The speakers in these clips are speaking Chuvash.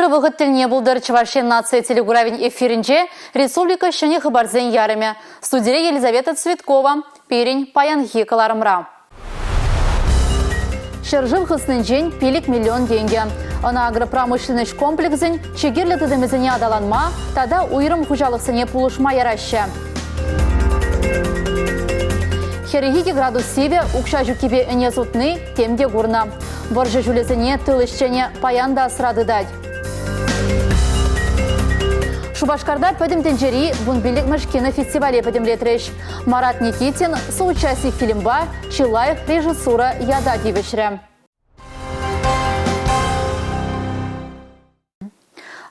Ырӑ вӑхӑт тӗлне пултӑр Чӑваш Ен наци телекуравӗн эфирӗнче республика ҫӗнӗ хыпарсен ярӑмӗ. Студире Елизавета Цветкова. Пирӗн паянхи кӑларӑмра. Ҫӗршыв хыснинчен 5 миллион тенкӗ. Ӑна агропромышленноҫ комплексӗн чи кирлӗ тытӑмӗсене аталанма тата уйрӑм хуҫалӑхсене пулӑшма яраҫҫӗ. 42 градус сивӗ, укҫа ҫуккипе ӗне сутни тем те курнӑ. Вӑрҫӑ ҫулӗсене тыл ӗҫченӗ паян та асра тытать. Шупашкарта пӗтӗм тӗнчери 15-мӗш кинофестивале пӗтӗмлетрӗҫ. Марат Никитин «Соучастник» фильмпа чи лайӑх режиссура ята тивӗҫрӗ.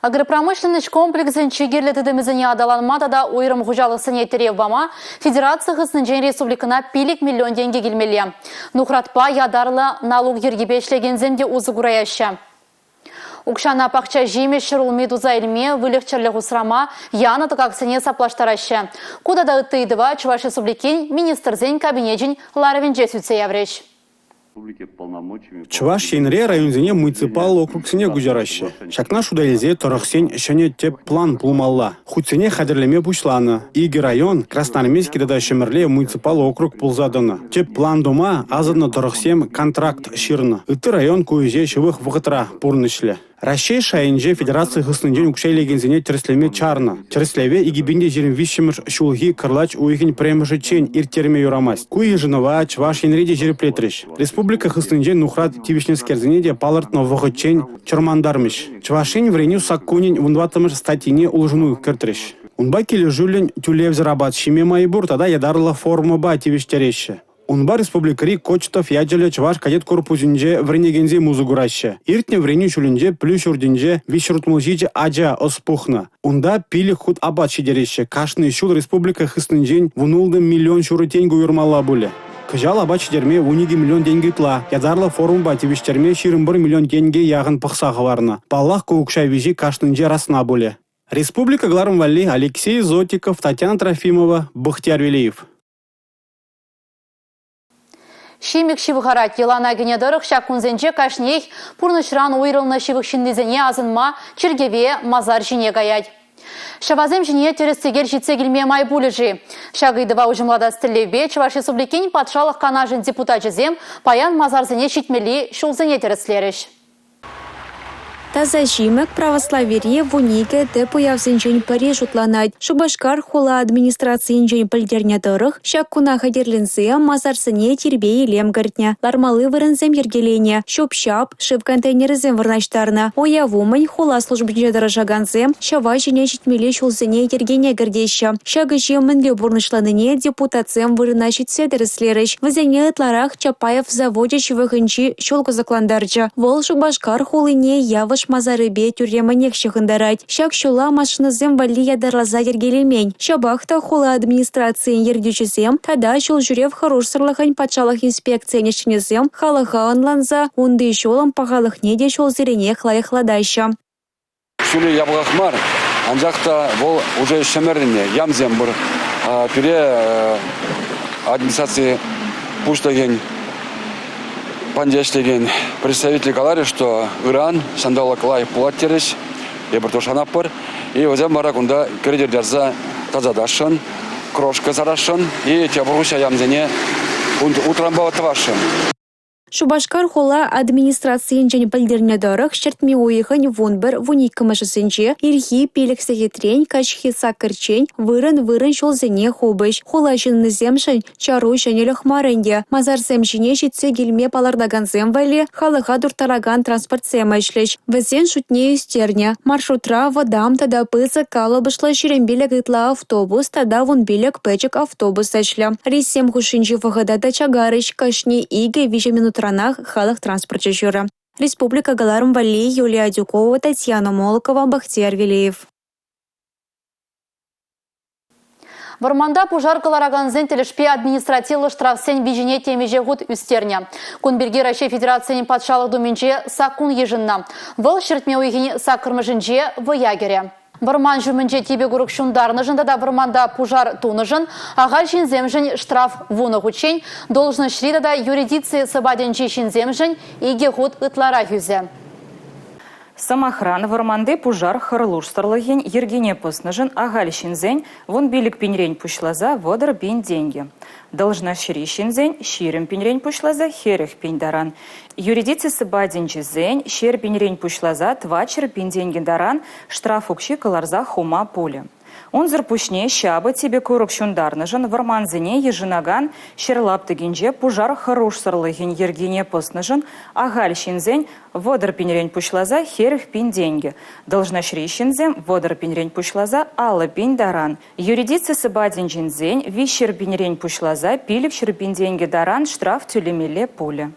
Агропромышленноҫ комплексӗн чи кирлӗ тытӑмӗсене аталанма тата уйрӑм хуҫалӑхсене тӗрев пама федераци хыснинчен республикӑна 5 миллион тенкӗ килмелле. Нухратпа ятарлӑ налук йӗркипе ӗҫлекенсем те усӑ кураяҫҫӗ. Укҫана пахча ҫимӗҫ, ҫӗрулми туса илме, выльӑх-чӗрлӗх усрама, янӑ тӑкаксене саплаштараҫҫӗ. Ку тата ытти ыйтӑва Чӑваш Республикин Министрсен Кабинечӗн ларӑвӗнче сӳтсе яврӗҫ. Чӑваш Енре районсене муниципаллӑ округсене куҫараҫҫӗ. Ҫакна шута илсе тӑрӑхсен ҫӗнӗ тӗп план пулмалла. Хутсене хатӗрлеме пуҫланӑ. Икӗ район, Красноармейски тата Ҫӗмӗрле муниципаллӑ округ пулса тӑнӑ. Тӗп план тума асӑннӑ тӑрӑхсем контракт ҫырнӑ. Ытти район ку ӗҫе ҫывӑх вӑхӑтра пурнӑҫлӗ. Раҫҫей шайӗнче федераци хыснинчен укҫа илекенсене тӗрӗслеме чарнӑ. Тӗрӗслеве 2023-мӗш ҫулхи кӑрлач уйӑхӗн пӗрремӗшӗччен ирттерме юрамасть. Ку йышӑнӑва Чӑваш Енре те ҫирӗплетрӗҫ. Республика хыснинчен нухрат тивӗҫнӗскерсене те палӑртнӑ вӑхӑтчен чӑрмантармӗҫ. Чӑваш Ен вӗренӳ саккунӗн 14-мӗш статйине улшӑну кӗртрӗҫ. Унпа килӗшӳллӗн тӳлевсӗр апат ҫиме май пур тата ятарлӑ формӑпа тивӗҫтереҫҫӗ. Унпа республикӑри Кочетов ячӗллӗ чӑваш кадет корпусӗнче вӗренекенсем усӑ кураҫҫӗ. Иртнӗ вӗренӳ ҫулӗнче пӗлӳ ҫуртӗнче 367 ача ӑс пухнӑ. Унта 5 хут апат ҫитереҫҫӗ. Кашни ҫул республика хыснинчен 16 миллион ҫурӑ тенкӗ уйӑрмалла пулӗ. Кӑҫал апат ҫитерме 12 миллион тенкӗ ытла, ятарлӑ форумпа тивӗҫтерме 21 миллион тенкӗ яхӑн пӑхса хӑварнӑ. Паллах, ку укҫа виҫи кашнинче расна пулӗ. Республика кӑларӑм валли Алексей Зотиков, Татьяна Трофимова, Бахтияр Велиев. Ҫимӗк ҫывхарать. Йӑлана кӗнӗ тӑрӑх ҫак кунсенче кашниех пурнӑҫран уйрӑлнӑ ҫывӑх ҫыннисене асӑнма чиркӗве, масар ҫине каять. Ҫӑвасем ҫине тӗрӗс-тӗкел ҫитсе килме май пулӗ-ши? Ҫак ыйтӑва уҫӑмлатас тӗллевпе Чӑваш Республикин Патшалӑх Канашӗн депутачӗсем паян масарсене ҫитмелли ҫулсене тӗрӗслерӗҫ. Таса Ҫимӗк православире 12 тӗп уявсенчен пӗри шутланать. Шупашкар хула администрацийӗнчен пӗлтернӗ тӑрӑх, ҫак куна хатӗрленсе масарсене тирпей-илем кӗртнӗ, лармалли вырӑнсем йӗркеленӗ, ҫӳп-ҫап, шыв контейнерӗсем вырнаҫтарнӑ. Уяв умӗн хула службинче тӑрӑшакансем ҫӑва ҫине ҫитмелли ҫулсене йӗркене кӗртеҫҫӗ. Ҫак ӗҫе мӗнле пурнӑҫланине депутатсем вырӑна ҫитсе тӗрӗслерӗҫ. Вӗсене ытларах Чапаев завочӗ ҫывӑхӗнчи ҫул кӑсӑклантарчӗ. Вӑл Шупашкар хулине Явӑш масарӗпе тӳрремӗнех ҫыхӑнтарать. Ҫак ҫула машинӑсем валли ятарласа йӗркелемен. Ҫапах та хула администрацийӗн ертӳҫисем тата ҫул ҫӳрев хӑрушсӑрлӑхӗн патшалӑх инспекцийӗн ӗҫченӗсем халӑха ӑнланса унти ҫулӑм пахалӑхне те ҫулсеренех лайӑхлатаҫҫӗ. Ҫулӗ япӑхах мар, анчах та вӑл уже ҫӗмӗрӗлнӗ, ямсем пур. Пире администраци пуҫлӑхӗн панче ӗҫлекен представитель каларӗ, что ыран ҫанталӑк лайӑх пулать терӗҫ. Эпир те шанатпӑр. И вӗсем вара кунта кӗретер ярса тасатасшӑн, крошка сарасшӑн и тепӗр хуҫа ямсене утранпа тӑвасшӑн. Шупашкар хула администрацийӗнчен пӗлтернӗ тӑрӑх, ҫӗртме уйӑхӗн 11-12-мӗшӗсенче ирхи 5 сехетрен каҫхи 8-ччен вырӑн-вырӑн ҫулсене хупӗҫ. Хула ҫыннисемшӗн чару ҫӗнӗлӗх мар ӗнтӗ. Масарсем ҫине ҫитсе килме палӑртакансем валли халӑха турттаракан транспортсем ӗҫлӗҫ. Вӗсен шутне ӳстернӗ. Маршрутра вӑтам тата пысӑк калӑпӑшлӑ 25 ытла автобус тата 15 пӗчӗк автобус ӗҫлӗ. Рейссем хушшинчи вӑхӑта та чакарӗҫ, кашни 2-3 минутранах халӑх транспорчӗ ҫӳрӗ. Республика кӑларӑм валли Юлия Адюкова, Татьяна Молокова, Бахтияр Велеев. Вӑрманта пушар кӑларакансен тӗлӗшпе административлӑ штрафсен виҫине темиҫе хут ӳстернӗ. Кун пирки Раҫҫей Федерацийӗн Патшалӑх Думинче саккун йышӑннӑ. Вӑл ҫӗртме уйӑхӗн саккӑрмӗшӗнче вӑя кӗрӗ. Вӑрман ҫумӗнче типӗ курӑк ҫунтарнӑшӑн тата вӑрманта пушар тунӑшӑн ахаль ҫынсемшӗн штраф 10 хутчен, должноҫри тата юридици сӑпатӗнчи ҫынсемшӗн икӗ хут ытларах ӳсӗ. Сӑмахран, вӑрманти пушар хӑрушсӑрлӑхӗн йӗркине пӑснӑшӑн ахаль ҫынсен 15 пинрен пуҫласа 30 пин тенкӗ, должноҫри ҫынсен 20 пинрен пуҫласа 40 пин таран, юридици сӑпатӗнчисен 100 пинрен пуҫласа 400 пин тенкӗ таран штраф укҫи кӑларса хума пулӗ. Унсӑр пуҫне ҫапӑ типӗ курӑк ҫунтарнӑшӑн вӑрмансене йышӑнакан ҫӗр лаптӑкӗнче пушар хӑрушсӑрлӑхӗн йӗркине пӑснӑшӑн ахаль ҫынсен 30 пинрен пуҫласа 40 пин тенкӗ, должноҫри ҫынсем 30 пинрен пуҫласа 50 пин таран, юридици сӑпатӗнчисен 300 пинрен пуҫласа 500 пин тенкӗ таран штраф тӳлемелле пулӗ.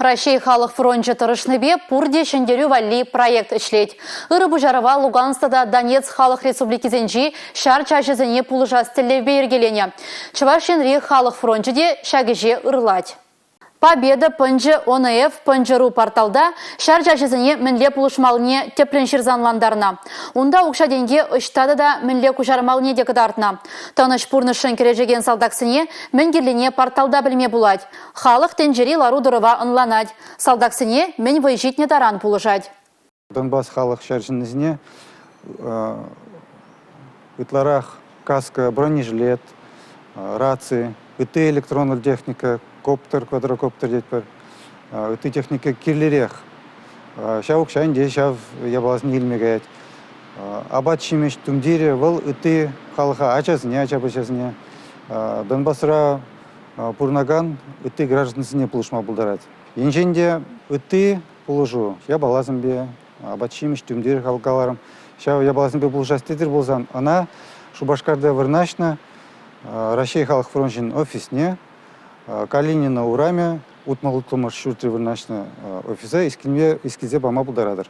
Раҫҫей халӑх фрончӗ тӑрӑшнипе пурте Ҫӗнтерӳ валли проект ӗҫлет. Ырӑ пуҫарӑва Луганск тата Донецк халӑх республикисенчи ҫар чаҫӗсене пулӑшас тӗллевпе йӗркеленӗ. Чӑваш Енри халӑх фрончӗ те ҫак ӗҫе ырлать. Победа пӑнчӑ ОНФ пӑнчӑ.ру порталта ҫар чаҫӗсене мӗнле пулӑшмаллине тӗплӗн ҫырса ӑнлантарнӑ. Унта укҫа-тенке ӑҫта тата мӗнле куҫармаллине те кӑтартнӑ. Тӑнӑҫ пурнӑҫшӑн кӗрешекен салтаксене мӗн кирлине порталта пӗлме пулать. Халӑх тӗнчери лару-тӑрӑва ӑнланать, салтаксене мӗн вӑй ҫитнӗ таран пулӑшать. Донбасс халӑх ҫар ҫыннисене ытларах каска, бронежилет, раци, ытти электронлӑ техника, коптер, квадрокоптер тетпӗр, ытти техника кирлӗрех. Ҫав укҫа ӗнтӗ ҫав япаласене илме каять. Апат-ҫимӗҫ, тумтирӗ вӑл ытти халӑха, ачасене, ача-пӑчасене. Донбасра пурӑнакан ытти граждансене пулӑшма пултарать. Енчен те ытти пулӑшу япаласемпе, апат-ҫимӗҫ, тумтир каларӑм, ҫав япаласемпе пулӑшас тетӗр пулсан ӑна Шупашкарта вырнаҫнӑ Раҫҫей халӑх фрончӗн офисне Калинина урамӗ 66-мӗш ҫуртре вырнаҫнӑ офиса искилсе пама пултаратӑр.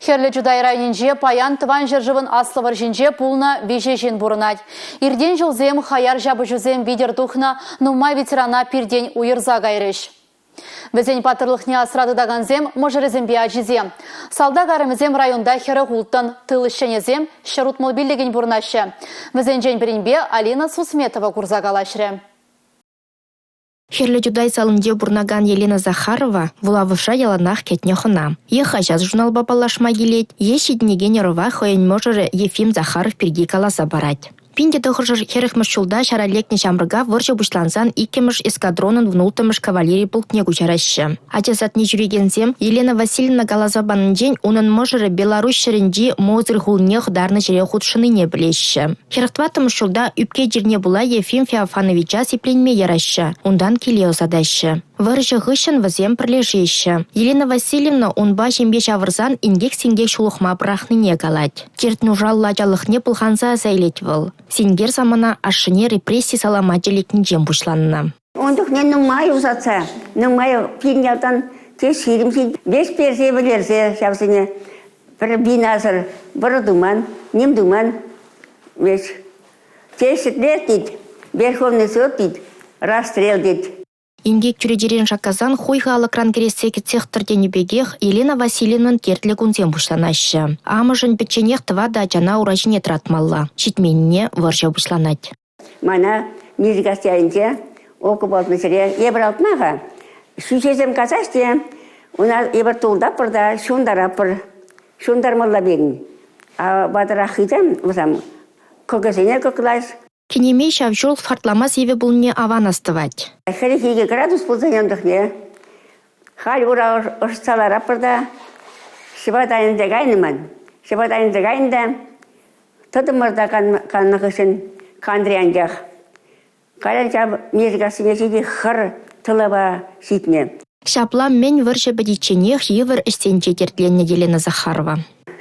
Хӗрлӗ Чутай районӗнче паян Тӑван ҫӗршывӑн Аслӑ вӑрҫинче пулнӑ виҫӗ ҫын пурӑнать. Иртен ҫулсем хаяр ҫапӑҫусем витӗр тухнӑ нумай ветерана пиртен уйӑрса кайрӗҫ. Вӗсен паттӑрлӑхне асра тытакансем мӑшӑрӗсемпе ачисем. Салтак арӑмӗсем районта 46-ӑн, тыл ӗҫченӗсем 165-ӗн пурӑнаҫҫӗ. Вӗсенчен пӗринпе Алина Сусметова курса калаҫрӗ. Хӗрлӗ Чутай салинче пурӑнакан Елена Захарова вулавӑшра яланах кӗтнӗ хӑна. Е хаҫат-журналпа паллашма килет, е ҫитӗнекен ӑрӑва хӑйӗн мӑшӑрӗ Ефим Захаров пирки каласа парать. 1940-мӗш ҫулта ҫара лекнӗ ҫамрӑка вӑрҫӑ пуҫлансан иккӗмӗш эскадронӑн 16-мӗш кавалери полкне куҫараҫҫӗ. Ача садне ҫӳрекенсем Елена Васильевна каласа панинчен унӑн мӑшӑрӗ Беларуҫ ҫӗрӗнчи Мозырь хулине хӑтарнӑ ҫӗре хутшӑннине пӗлеҫҫӗ. 44-мӗш ҫулта ӳпке чирне пула Ефим Феофановича сипленме яраҫҫӗ, унтан киле ӑсатаҫҫӗ. Вӑрҫӑ хыҫҫӑн вӗсем пӗрлешеҫҫӗ. Елена Васильевна унпа ҫемье ҫавӑрсан инкек-синкек ҫулӑхма пӑрахнине калать. Терт-нушаллӑ ачалӑхне пӑлханса аса илет вӑл. Синкер самана ашшӗне репресси саламачӗ лекнинчен пуҫланнӑ. Ун чухне нумай юсатса, нумай пин ялтан те 20 ҫын веҫ персе вӗлерсе ҫавсене пӗр винасӑр вӑрӑ туман, ним туман веҫ. Те ҫӗклет тет, Верховный суд тет, расстрел тет. Инкек чӳречерен шаккасан хуйхӑ алӑкран кӗрессе кӗтсех тӑр тенӗ пекех Елена Васильевнӑн тертлӗ кунсем пуҫланаҫҫӗ. Амӑшӗн пӗчченех тӑватӑ ачана ура ҫине тӑратмалла. Ҫитменнине вӑрҫӑ пуҫланать. Мана Нижегас ялӗнче окоп алтнӑ ҫӗре эпир алтма-ха. Ҫӳҫесем касаҫ те уна эпир тултаппӑр та ҫунтараппӑр. Ҫунтармалла пирӗн. А ватӑраххисем вӗсем кӑкӗсене кӑклаҫ. Кинемей ҫав ҫул шартлама сивӗ пулнине аван астӑвать. 42 градус пулсан ун чухне халь ура ӑшӑтса ларатпӑр та ҫӑва тайӑнса кайнӑ ман. Ҫӑва тайӑнса кайнӑ та тӑтӑмӑр та каннӑ хыҫҫӑн канрӗ анчах. Кайран ҫав Нижегассине ҫити хӑр тӑлӑпа ҫитнӗ. Ҫапла мӗн вӑрҫӑ пӗтичченех йывӑр ӗҫсенче тертленнӗ Елена Захарова.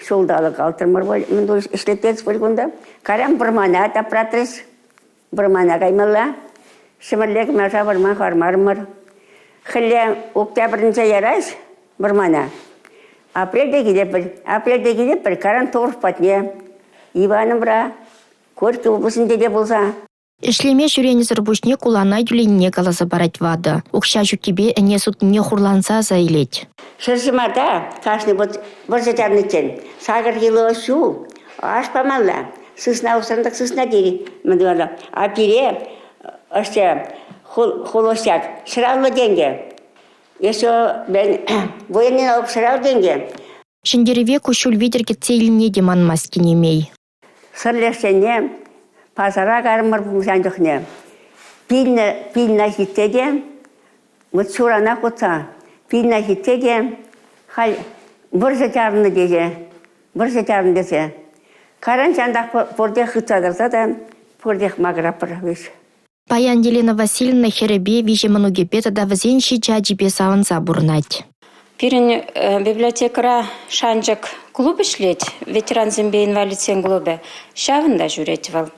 Ҫулталӑк алтӑмӑр пуль, мӗн ӗҫлеттерчӗҫ пуль кунта. Кайран вӑрмана тапратрӗҫ. Вӑрмана каймалла. Ҫӗмӗрле кӑмаша вӑрман хӑвармарӑмӑр. Хӗлле октябрӗнче яраҫ вӑрмана. Апрельте килетпӗр. Апрельте килетпӗр, кайран торф патне. Ивановра, Горький облаҫӗнче те пулса. Ӗҫлеме ҫӳренӗсӗр пуҫне куланай тӳленине каласа парать ватӑ. Укҫа ҫуккипе ӗне сутнине хурланса аса илет. Ҫӗр ҫӑмарта кашни вӑрҫӑ чарниччен 8 кило ҫу, аш памалла. Сысна усран-тӑк сысна тери мӗн тӑвалла. А пире ӑшче холостяк 150 тенкӗ. Еще военный налог 150 тенкӗ. Ҫӗнтерӗве куҫҫуль витӗр кӗтсе илнине те манмасть кинемей. Сӗрлешсене пасара кармӑр пулсан чухне пилнӗ пильна ҫитсе те вот ҫуранах утса пильна ҫитсе те халь вӑрҫӑ чарӑннӑ тесе вӑрҫӑ чарӑннӑ тесе каран ҫантах пурте хытса тӑрса та пуртех макӑраппӑр вӗҫ. Паян Елена Васильевна хӗрӗпе, виҫӗ мӑнукӗпе тата вӗсен ҫичӗ ачипе савӑнса пурӑнать. Пирӗн библиотекӑра «Шанчӑк» клуб ӗҫлет, ветерансемпе инвалидсен клубӗ. Ҫавӑнта ҫӳрет вӑл.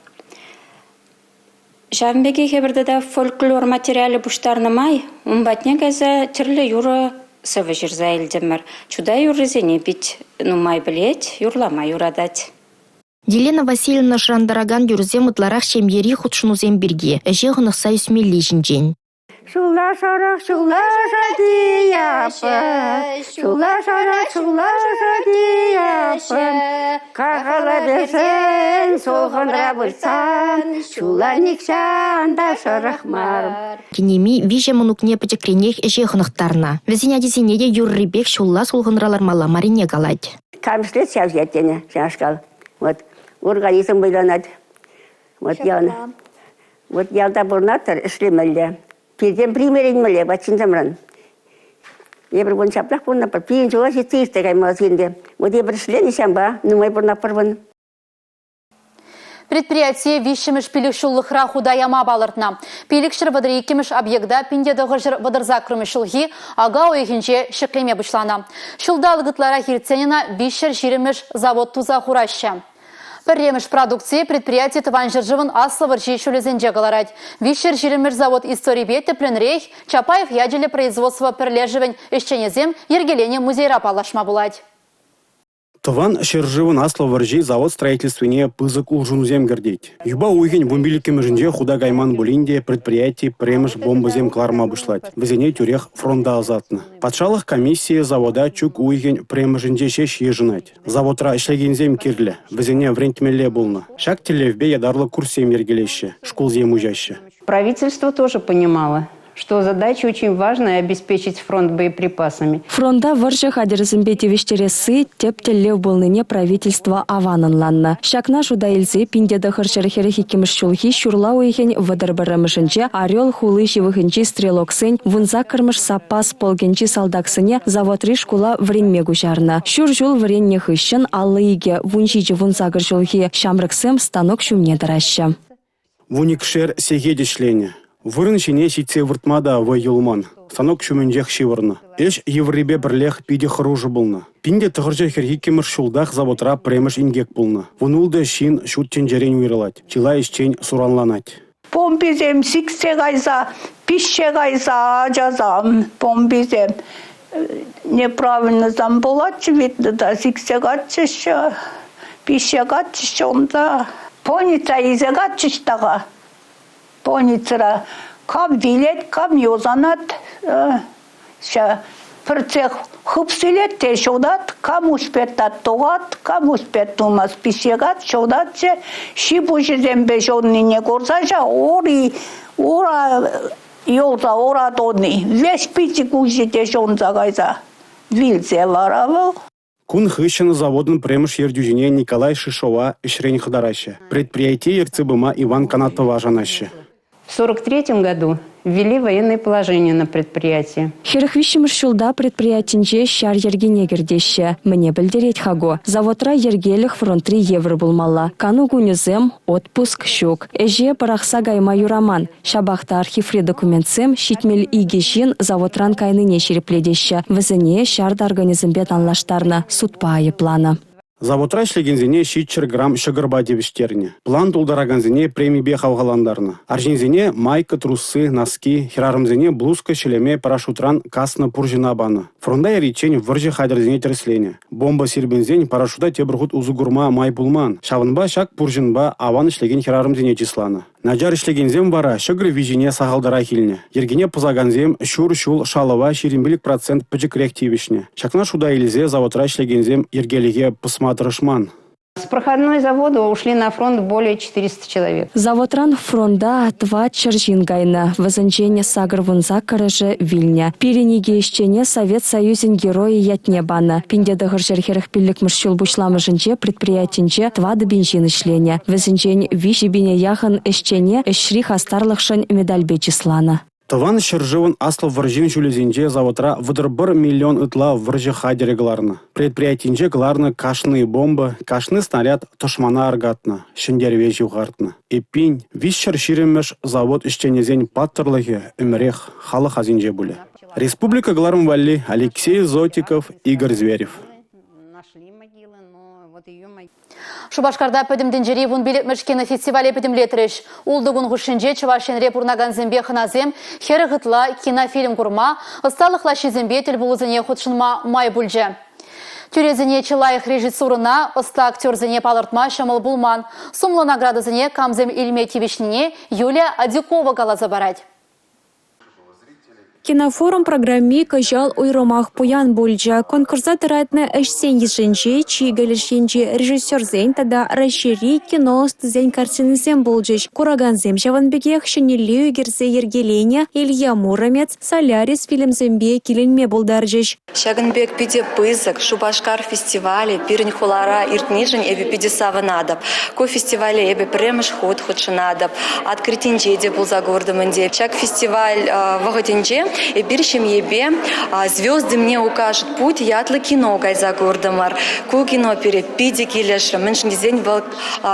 Ҫавӑн пекех эпир тата фольклор материалӗ пуҫтарнӑ май ун патне кайса тӗрлӗ юрӑ, сӑвӑ ҫырса илтӗмӗр. Чутай юррисене пит нумай пӗлет, юрлама юратать. Елена Васильевна шӑрантаракан юрӑсем ытларах ҫемьери хутшӑнусем пирки, ӗҫе хӑнӑхса ӳсмелли ҫинчен. Ҫулла шӑрӑх, ҫулла шӑтияпӑ, ҫулла шӑрӑх, ҫулла шӑтияпӑ, кахала персен, сулхӑнра выртсан, ҫулла нихҫан та шӑрӑх мар. Кинеми виҫӗ мӑнукне пӗчӗкренех ӗҫе хӑнӑхтарнӑ. Вӗсен ачисене те юррипех ҫулла сулхӑнра лармалла маррине калать. Кам ӗҫлет, ҫав ҫиет тенӗ ҫавнашкал. Вот организм вӑйланать. Вот ял, вот ялта пурӑнатӑр, ӗҫлемелле. Пиртен примеренмелле ватҫынсемрен. Эпир кун ҫаплах пурӑнатпӑр. Пирӗн ҫула ҫитсе иртсе каймалла сирӗнте. Вот эпир ӗҫленӗ ҫампа нумай пурӑнатпӑр вӑн. Предприятие виҫҫӗмӗш пилӗкҫуллӑхра хута яма палӑртнӑ. 532-мӗш объекта 1938 ҫулхи ака уйӑхӗнче ҫӗклеме пуҫланӑ. Ҫулталӑк ытларах иртсен ӑна 320-мӗш завод туса хураҫҫӗ. Пӗрремӗш продукцие предприяти Тӑван ҫӗршывӑн Аслӑ вӑрҫи ҫулӗсенче кӑларать. 320-мӗш завод историпе тӗплӗнрех Чапаев ячӗллӗ производство пӗрлешӗвӗн ӗҫченӗсем йӗркеленӗ музейра паллашма пулать. Тӑван ҫӗршывӑн Аслӑ вӑрҫи завод строительствине пысӑк улшӑнусем кӗртет. Юпа уйӑхӗн 15-мӗшӗнче хута кайман пулин те предприяти пӗрремӗш бомбӑсем кӑларма пуҫлать. Вӗсене тӳрех фронта ӑсатнӑ. Патшалӑх комиссийӗ завода чӳк уйӑхӗн пӗрремӗшӗнче ҫеҫ йышӑнать. Заводра ӗҫлекенсем кирлӗ, вӗсене вӗрентмелле пулнӑ. Ҫак тӗллевпе ятарлӑ курссем йӗркелеҫҫӗ, шкулсем уҫаҫҫӗ. Правительство тоже понимало, что задача очень важная – обеспечить фронт боеприпасами. Фронта вӑрҫӑ хатӗрӗсемпе тивӗҫтересси тӗп тӗллев пулнине правительство аван ӑнланнӑ. Ҫакна шута илсе 1942 ҫулхи ҫурла уйӑхӗн 31-мӗшӗнче Орел хули ҫывӑхӗнчи стрелоксен 18-мӗш саппас полкӗнчи салтаксене заводри шкула вӗренме куҫарнӑ. Ҫур ҫул вӗреннӗ хыҫҫӑн 52, 17, 18 ҫулхи ҫамрӑксем станок ҫумне тӑраҫҫӗ. Вуникшер сехет ӗҫленӗ. Вырӑн ҫине ҫитсе выртма та вӑй юлман. Станок ҫумӗнчех ҫывӑрнӑ. Ӗҫ йывӑррипе пӗрлех питӗ хӑрушӑ пулнӑ. 1942-мӗш ҫултах заводра пӗрремӗш инкек пулнӑ. 16 ҫын ҫут тӗнчерен уйрӑлать, чылай ӗҫчен суранланать. Помписем сиксе кайса, пиҫсе кайса ачасам, помписем неправильно там пулатчӗ видно та, сиксе катчӗҫ, пиҫсе катчӗҫ унта. Больница илсе катчӗҫ така. Больницӑра кам вилет, кам юсанать, пӗр цех хыпсилет те ҫунать, кам успеть тухать, кам успеть тумасть, пиҫсе кат, ҫунатчӗ. Ҫи-пуҫӗсемпе ҫуннине курса ҫав ури, ура юлса ура туни, весь пичӗ-куҫӗ те ҫунса кайса вилсе вара вӑл. Кун хыҫҫӑн заводӑн пӗрремӗш ертӳҫине Николай Шишова ӗҫрен хӑтараҫҫӗ. Предприятие ертсе пыма Иван Канатова шанаҫҫӗ. В 43 году ввели военное положение на предприятии. 43-мӗш ҫулта предприятинче ҫар йӗркине кӗртеҫҫӗ. Мӗне пӗлтерет-ха ку? Заводра йӗркелӗх фронтри евӗр пулмалла. Кану кунӗсем, отпуск ҫук. Ӗҫе пӑрахса кайма юраман. Ҫапах та архиври документсем 72 ҫын заводран кайнине ҫирӗплетеҫҫӗ. Вӗсене ҫар таркӑнӗсемпе танлаштарнӑ, судпа айӑпланӑ. Заводра ӗҫлекенсене 700 грамм ҫӑкӑрпа тивӗҫтернӗ. План тултаракансене премипе хавхалантарнӑ. Арҫынсене майка, труссы, носки, хӗрарӑмсене блузка ҫӗлеме парашютран каснӑ пурҫӑна панӑ. Фронта яриччен вӑрҫӑ хатӗрӗсене тӗрӗсленӗ. Бомба сирпӗнсен парашюта тепӗр хут усӑ курма май пулман. Ҫавӑнпа ҫак пурҫӑнпа аван ӗҫлекен хӗрарӑмсене чысланӑ. Начар ӗҫлекенсем вара ҫӑкӑр виҫине сахалтарах илнӗ. Йӗркене пӑсакансем ҫур ҫул шалӑва 25 процент пӗчӗкрех тивӗҫнӗ. Ҫакна шута илсе заводра ӗҫлекенсем йӗркелӗхе пӑсма тӑрӑшман. С проходной завода ушли на фронт более 400 человек. Заводран фронта 400 ҫын кайнӑ, вӗсенчен 88-шӗ вилнӗ. Пирӗн икӗ ӗҫчене Совет Союзӗн Геройӗ ятне панӑ. 1945-мӗш ҫул пуҫламӑшӗнче предприятинче 4000 ҫын ӗҫленӗ. Вӗсенчен 3 пине яхӑн ӗҫчене ӗҫри хастарлӑхшӑн медальпе чысланӑ. Тӑван ҫӗршывӑн Аслӑ вӑрҫин ҫулӗсенче заводра 31 миллион ытла вӑрҫӑ хатӗрӗ кӑларнӑ. Предприятинче кӑларнӑ кашни бомба, кашни снаряд тӑшмана аркатнӑ, ҫӗнтерӗве ҫывхартнӑ. Эппин, 320-мӗш завод ӗҫченӗсен паттӑрлӑхӗ ӗмӗрех халӑх асӗнче пулӗ. Республика кӑларӑм валли Алексей Зотиков, Игорь Зверев. Шупашкарта Пӗтӗм тӗнчери 15-мӗш кинофестивале пӗтӗмлетрӗҫ. Ултӑ кун хушшинче Чӑваш Енре пурӑнакансемпе хӑнасем 40 ытла кинофильм курма, ӑсталӑх лаҫҫисемпе тӗлпулусене хутшӑнма май пулчӗ. Тӳресене чи лайӑх режиссурӑна, ӑста актерсене палӑртма ҫӑмӑл пулман. Сумлӑ наградӑсене камсем илме тивӗҫнине Юлия Адюкова каласа парать. Кинофорум программи кӑҫал уйрӑмах пуян пулчӗ. Конкурса тӑратнӑ ӗҫсен йышӗнче чикӗ леш енчи режиссерсен тата Раҫҫейри кино ӑстисен картинисем пулчӗҫ. Куракансем ҫавӑн пекех ҫӗнӗлле ӳкерсе йӗркеленӗ «Илья Муромец», «Солярис» фильмсемпе киленме пултарчӗҫ. Ҫакӑн пек питӗ пысӑк Шупашкар фестивалӗ пирӗн хулара иртнишӗн эпӗ питӗ савӑнатӑп. Ку фестивале эпӗ пӗрремӗш хут хутшӑнатӑп. Открытинче те пулса куртӑм ӗнтӗ. Ҫак фестиваль вӑхӑтӗнче эпир ҫемьепе «Звезды мне укажут путь» ятлӑ кино кайса куртӑмӑр. Ку кино пире питӗ килӗшрӗ, мӗншӗн тесен вӑл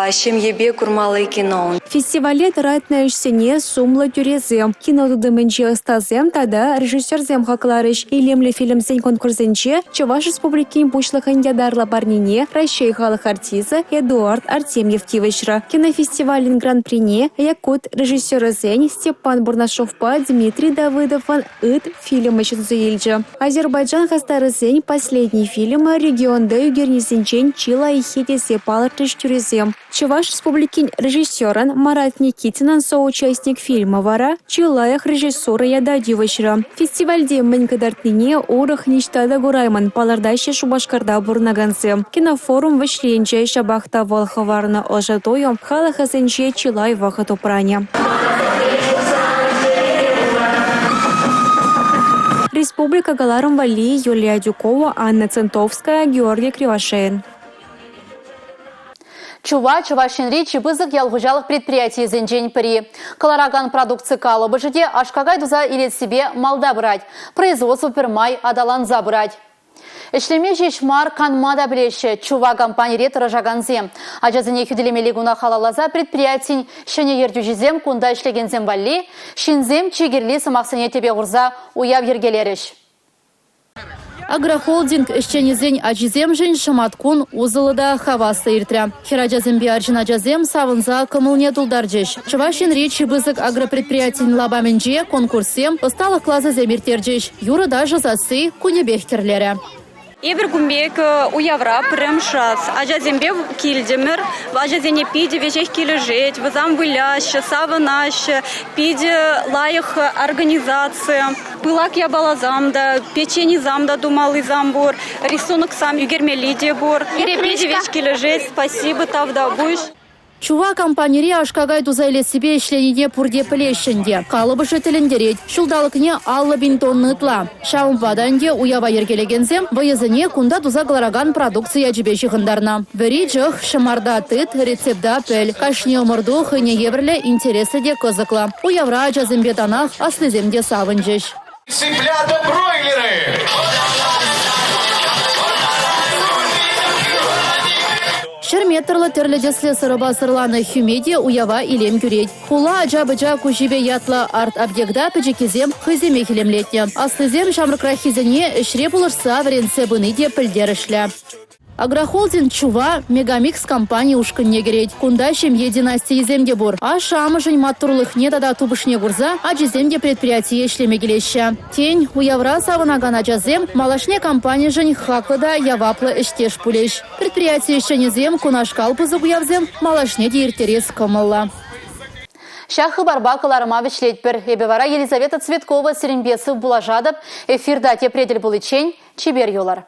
ҫемьепе курмалли кино. Фестивале тӑратнӑ ӗҫсене сумлӑ тӳресем, кино тытӑмӗнчи ӑстасем тата режиссерсем хакларӗҫ. Илемлӗ фильмсен конкурсӗнче Чӑваш Республикин Пуҫлӑхӗн ятарлӑ парнине Раҫҫей халӑх артисчӗ Эдуард Артемьев тивӗҫрӗ. Кинофестивалӗн гран-прине якут режиссерӗсен Степан Бурнашовпа Дмитрий Давыдовӑн «Ыт» фильмӗ ҫӗнсе илчӗ. Азербайджан хастарӗсен «Последний» фильмӗ регионта ӳкернисенчен чи лайӑххи тесе палӑртрӗҫ тӳресем. Чӑваш Республикин режиссерӗн Марат Никитинӑн «Соучастник» фильмӗ вара чи лайӑх режиссура ята тивӗҫрӗ. Фестивальте мӗн кӑтартнине урӑх ниҫта та кураймӑн, палӑртаҫҫӗ Шупашкарта пурӑнакансем. Кинофорум вӗҫленчӗ, ҫапах та вӑл хӑварнӑ ӑшӑ туйӑм халӑх асӗнче чылай вӑхӑт упранӗ. Республика кӑларӑм валли Юлия Адюкова, Анна Центовская, Георгий Кривошеин. Чува Чӑваш Енри чи пысӑк ял хуҫалӑх предприятийӗсенчен пӗри. Кӑларакан продукци калӑпӑшӗ те аш-какай туса илессипе малта пырать. Производство пӗрмай аталанса пырать. Ӗҫлеме ҫеҫ мар, канма та пӗлеҫҫӗ Чува компанире тӑрӑшакансем. Ачасене хӳтӗлемелли куна халалласа предприятин ҫӗнӗ ертӳҫисем кунта ӗҫлекенсем валли ҫынсем чи кирли сӑмахсене тӗпе хурса уяв йӗркелерӗҫ. Агрохолдинг ӗҫченӗсен ачисемшӗн шӑматкун усӑллӑ та хаваслӑ иртрӗ. Хӗрачасемпе арҫын ачасем савӑнса кӑмӑлне тултарчӗҫ. Чӑваш Енри чи пысӑк агропредприятин лапамӗнче конкурссем, ӑсталӑх класӗсем ирттерчӗҫ. Юрӑ-ташӑ сасси кунӗпех кӗрлерӗ. Эпир кун пек уявра пӗрремӗш раз ачасемпе килтӗмӗр. Ачасене питӗ веҫех килӗшет, вӗсем выляҫҫӗ, савӑнаҫҫӗ. Питӗ лайӑх организаци. Пылак япаласам та, печенисам та тумаллисам пур, рисуноксам ӳкермелли те пур. Пире питӗ веҫ килӗшет, спасибо, тавтапуҫ. Чува компанире аш-какай туса илессипе ӗҫленине пурте пӗлеҫҫӗ ӗнтӗ. Калӑпӑшӗ тӗлӗнтерет. Ҫулталӑкне 50 пин тонна ытла. Ҫавӑнпа та ӗнтӗ уява йӗркелекенсем вӑйӑсене кунта туса кӑларакан продукци ячӗпе ҫыхӑнтарнӑ. Вӗри чӑх, ҫӑмарта тыт, рецепта пӗл. Кашни ӑмӑрту хӑйне евӗрлӗ интереслӗ те кӑсӑклӑ. Уявра ачасемпе танах аслисем те савӑнчӗҫ. Цыплята бройлеры! Ҫӗр метрлӑ тӗрлӗ тӗслӗ сӑрӑпа сӑрланӑ хӳме те уява илем кӳрет. Хула ача-пӑча куҫӗпе ятлӑ арт-объекта пӗчӗккисем хӑйсемех илемлетнӗ. Аслисем ҫамрӑкраххисене ӗҫре пулӑшса вӗрентсе пыни те пӗлтерӗшлӗ. Агрохолдинг Чува Мегамикс компани ушкӑнне кӗрет. Кунта ҫемье династийӗсем те пур. Ашшӗ-амӑшӗн маттурлӑхне тата тупӑшне курса ачисем те предприятие ӗҫлеме килеҫҫӗ. Тен, уявра савӑнакан ачасем малашне компанишӗн хаклӑ та яваплӑ ӗҫтеш пулӗҫ. Предприяти ӗҫченӗсем кунашкал пысӑк уявсем малашне те ирттерес кӑмӑллӑ. Ҫак хыпарпа кӑларӑма вӗҫлетпӗр. Эпӗ вара Елизавета Цветкова сирӗнпе сыв пулашатӑп. Эфирта тепре тӗл пуличчен чипер юлӑр.